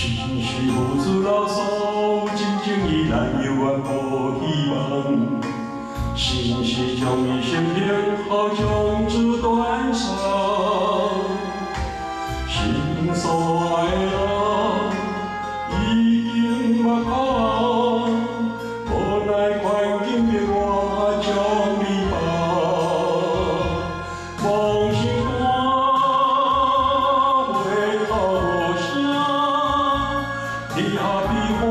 是付出了所有真情，依然犹原無希望。是毋是將伊生命好將此斷送？心所愛的人已經目空，無奈環境逼我將你放。夢心肝，袂哭無聲，離合悲歡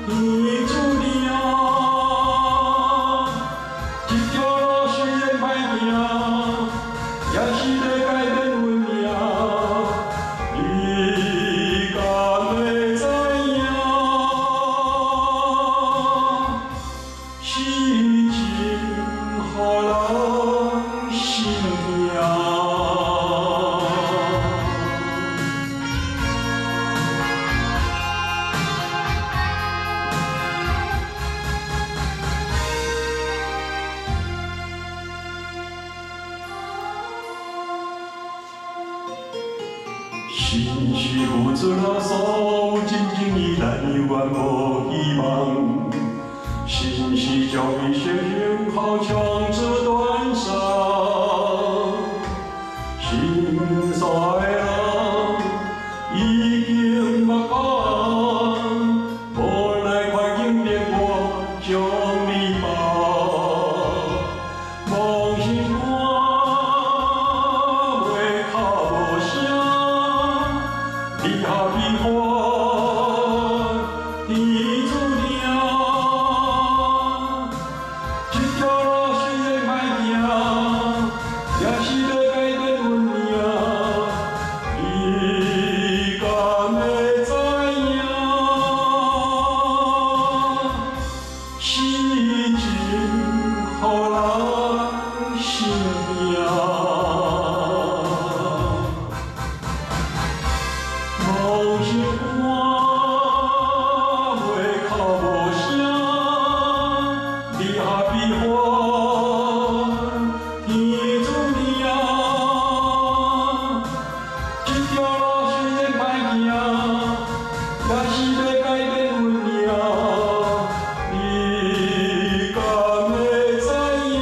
天注定。這條路雖然歹行，也是欲改變運命。你敢會知影？是情予人心痛。是毋是付出了所有真情，依然猶原無希望？是毋是將伊生命好將此斷送？心所愛的人已經目空，無奈環境逼我將你放。夢心肝，袂哭無聲，離合悲歡天注定。這條路雖然歹行，也是欲改變運命。你敢會知影？是情予人心痛。夢心肝，袂哭無聲，離合悲歡天注定。這條路雖然歹行，也是欲改變運命。你敢會知影？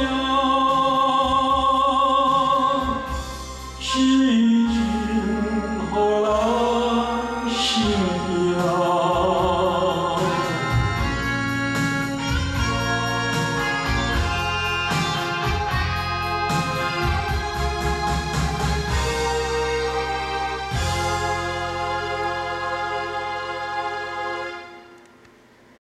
是情予人心痛。